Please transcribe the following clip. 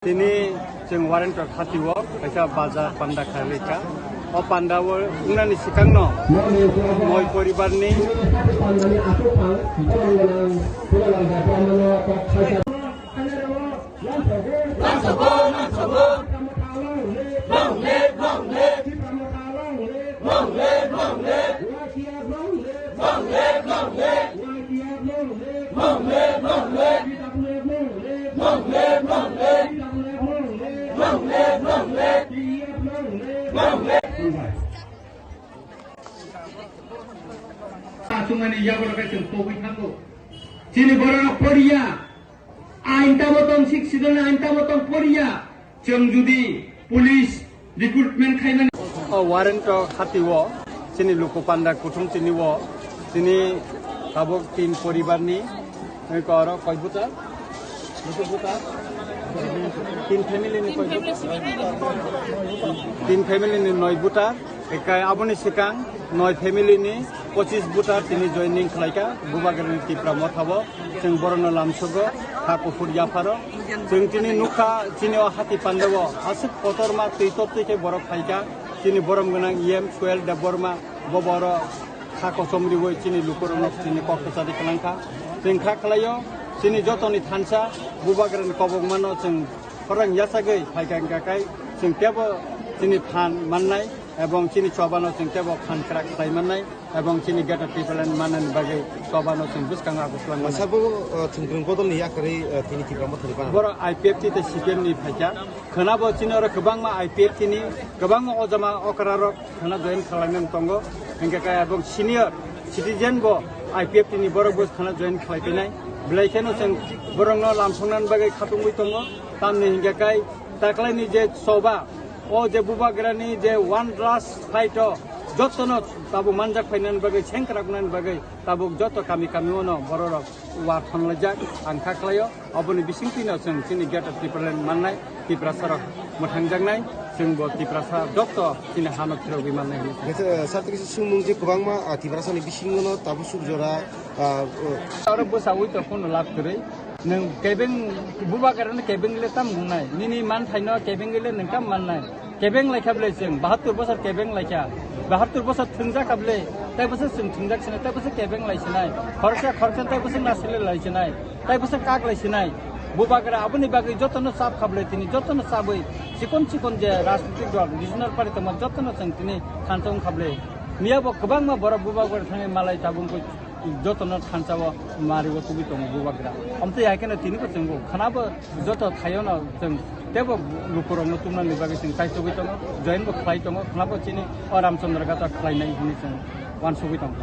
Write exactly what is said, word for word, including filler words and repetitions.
Tini chwng warrant o khati o kaisa baja panda kharwi kha. O panda o wngnani swkangno noi poribarni Aswkmani yago rok khe chwng pogwi thango. Chini borok rok poriya. Ain tamo tong, sik sidon ain tamo tong poriya. Chwng jodi police recruitment khaimani. O warrant o khati o chini luku panda kuthum chini o chini tabuk tin poribar ni, oi ko oro koi buta? Buta, buta? Tin family ni koi buta? Tin family ni noi buta. Ekai aboni swkang noi family ni pochis buta tini joining khlaika Bubagrani Tipra Motha o. Chwng borokno lamsogo, ha kuphur yapharo. Chwng tini nukha, chini o hati pandao aswk kotorma twi toptwi khe borok phaikha. Chini borom gwnang E M Suel Debbarma, bo boro kha kochom riwi chini lukurokno chini kok kwchari kwlangkha. Chwng kha khlaio, chini jotoni thansa Bubagrani kobokmano chwng khorang yachagwi phaikha, hwnkha khe chwng teibo chini phan mannai ebong chini chobano chwng teibo phan kwrak khlai mannai. Ebong chini Greater Tipraland manani bagwi chobano chwng bwskango agus langmani. Sabo, uh, thwngkwrwng bodolni yakarwi, uh, tini Tipra Mothani bana. Borok I P F T tei C P M ni phaikha. Khwnabo chini oro kwbangma I P F T ni, kwbangma ojama okra rok khwna join khlainani tongo. Hingkhe khe ebong senior citizen bo I P F T ni borok bo khwna join khlai painai. Belai kheno chwng borokno lamsoknani bagwi khatungwi tongo. Tamni hingkhe khe taklaini je choba, o je Bubagrani je one last fight o jotono tabuk manjak phainani bagwi, sengkrak wngnani bagwi tabuk joto kami kami ono bororok wa thonlaijak ang kha khlaio. Oboni bisingtwino chwng chini Greater Tipraland mannai, Tiprasarok mwthangjaknai, chwngbo Tiprasa dokto chini hano phirogwi mannai hwnwi. Sir, tini swngmung je kwbangma, ah, Tiprasani bisingono tabuk suk jora, ah, o- Oro bwsa ui to phone lab kwrwi. Nwng kebeng, Bubagrano kebeng le tam wngnai? Nini manthaino kebeng le nwng tam mannai? Kebeng laikha ble chwng, bahattur bosor kebeng laikha. Bahattur bosor thwngjak kha ble, tai bosor chwng thwngjak sinai, tai bosor kebeng lai sinai. Khoroksa khoroksa tai bosor nasile lai sinai, tai bosor kak lai sinai. Bubagra aboni bagwi jotono chap kha ble tini, jotono chabwi chikon chikon je rajnitik dol, regional party tongma jotono chwng tini thansa wng kha ble. Miya bo kwbangma borok Bubagra thangwi malai tabuk wngwi jotono thansa o mari o tubui tongo Bubagra. Amtwi hai kheno tini bo chwng bo khwnabo joto thaio no chwng teibo lukurokno tumnani bagwi chwng chaitugwi tongo, join bo khlai tongo, khwnabo chini o Ramchandra Gata khlainai hwnwi chwng uansugwi tongo.